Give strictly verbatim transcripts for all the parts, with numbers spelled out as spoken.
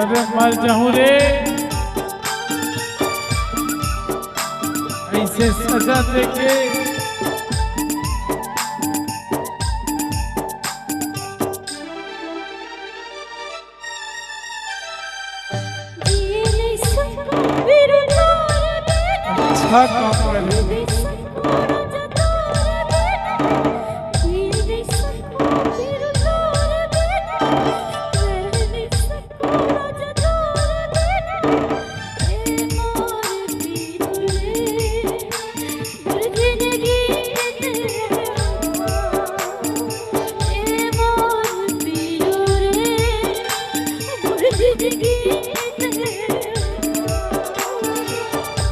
अरे मर जाहूं रे, ऐसे सजा देके। अच्छा काम करे।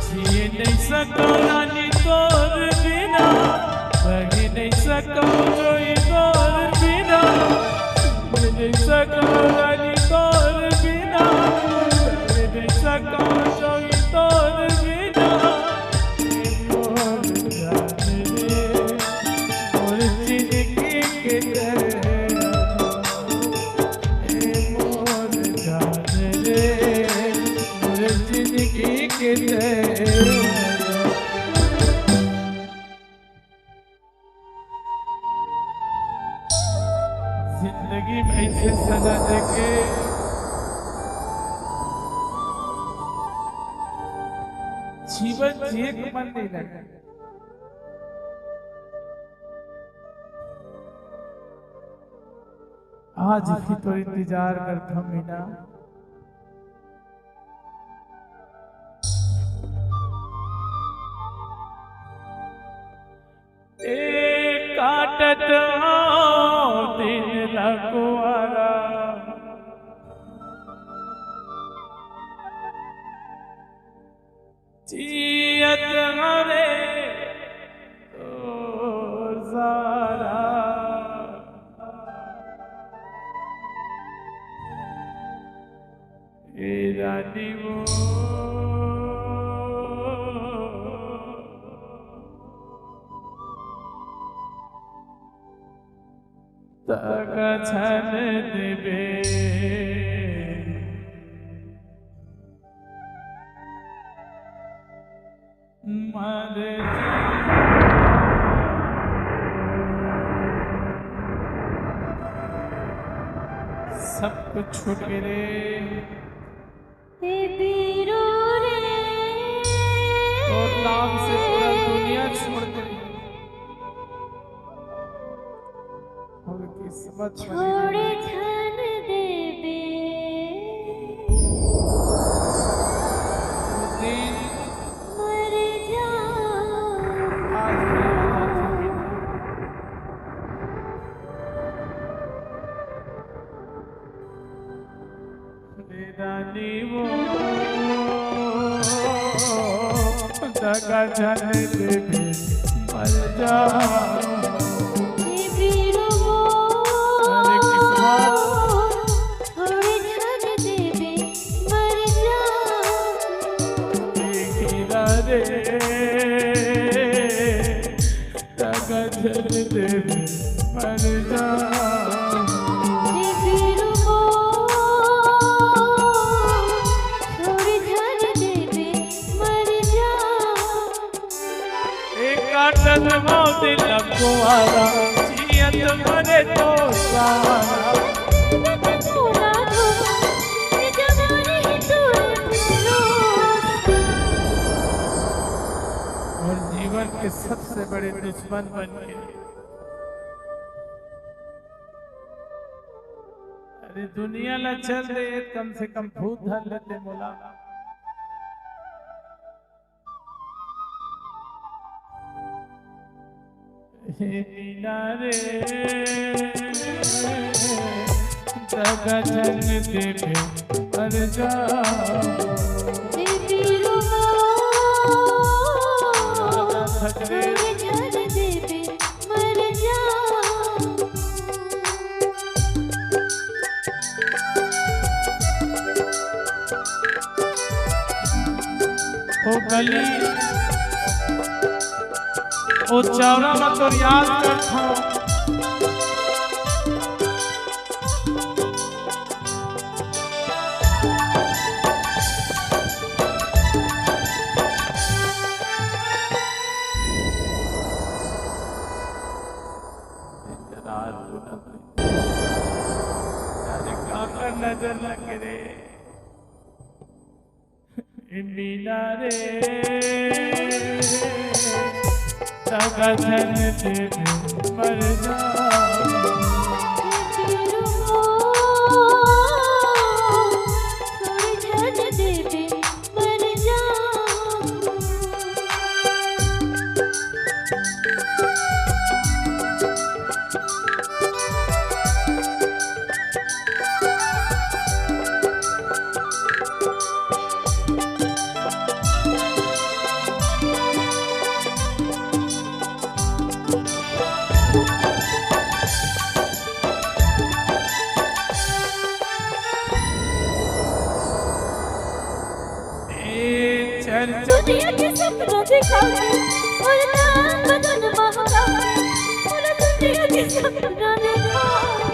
जिए नइ सकौं रानी तोर बिना, रहि नइ सकौं जोई तोर बिना। जिए नइ सकौं रानी तोर बिना, रहि नइ सकौं जोई तोर बिना। ए मोर जान रे, मोर जिनगी के तरह। ए मोर जान रे, मोर जिनगी के तरह। जिंदगी में ऐसे सजा देके जीवन जिए के मन नहीं लगे। आज भी तो इंतजार करथंव मीना। ए काटत हंव दिन ला कुंवारा। जियत हंव रे तोर सहारा। ए रानी वो तक छन देबे। मर जा। सब कुछ छूट गे रे। ए बीरू रे। तोर नाम से पूरा दुनिया छोड़ दे। अउ किस्मत बने छोड़ रे। छन देबे। वो दिन मर जा। आज भी याद आथे। ए रानी वो दगा झन देबे मर जा। ए बीरू वो अरे किस्मत। छोड़ छन देबे मर जा। ए हीरा रे दगा झन देबे मर जा। ए बीरू वो छोड़ छन देबे मर जा। ए काटत हंव दिन ला कुंवारा, जियत हंव रे तोर सहारा। मोर जीवन के सबसे बड़े दुश्मन बन के। अरे दुनिया ला चल दे, कम से कम भूत धर लेते मोला। हे मीना रे, दगा झन देबे मर जा। हे बीरू वो, दगा झन देबे मर जा। ओ गली, ओ चौरा म तोर याद करथंव। नजर लगे रे। ए मीना रे, दगा झन देबे मर जा। ए चल चल। दुनिया के सपना दिखावे, मोर नाम बदन बहकावे, मोर दुनिया के सपना दिखावे।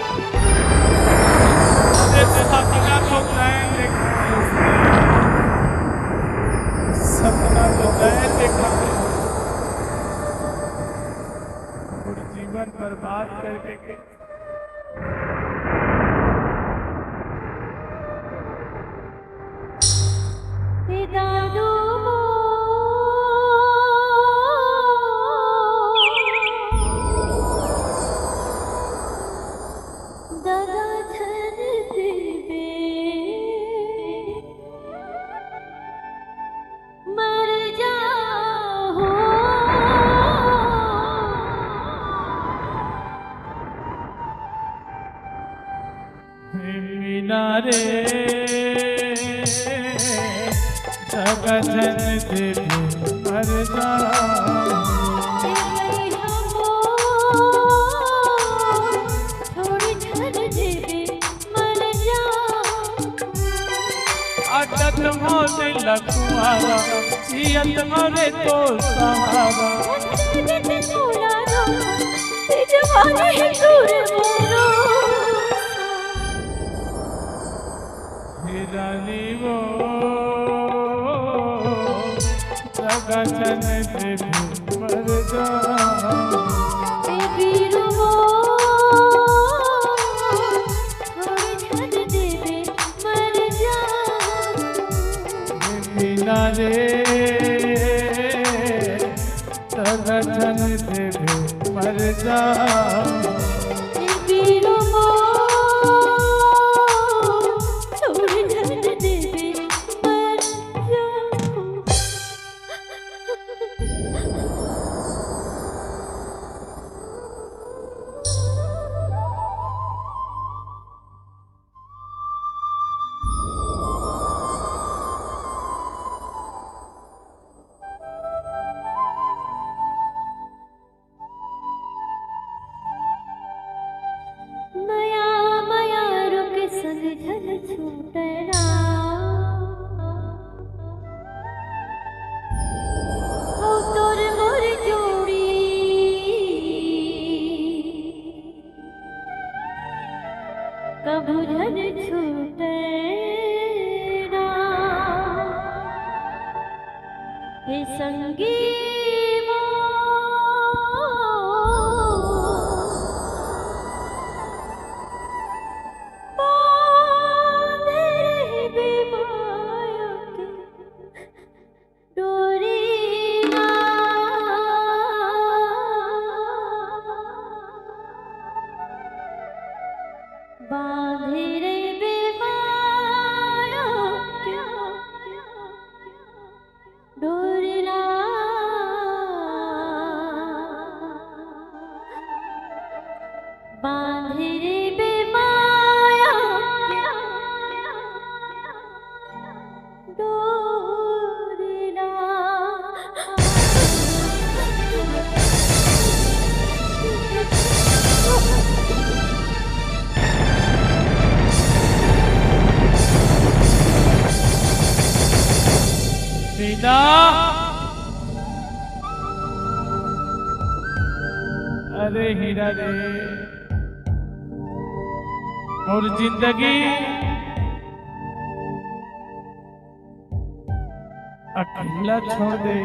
अरे सपना तो मैं देखा है, सपना तो मैं देखा है। और जीवन बर्बाद करके के मर जाओ। मीना रे, दगा झन देबे मर जा। छोड़ छन देबे मर जा। आदत मोरे लकुआरा, जियत मोरे तो सहारा। हे रानी वो, दगा झन देबे मर जा। मीना रे, दगा झन देबे मर जा। मया मया रुक संग झन छूटना। हो तोर मोर जोड़ी कभू झन छूटना। हे संगी मोर, बांधे रहिबे माया के डोरी मा। बांधे रहिबे माया के डोरी ला। बांधे रहिबे माया के डोरी ला। मीना, अरे हीरा रे, मोर जिंदगी अकेला छोड़ दे।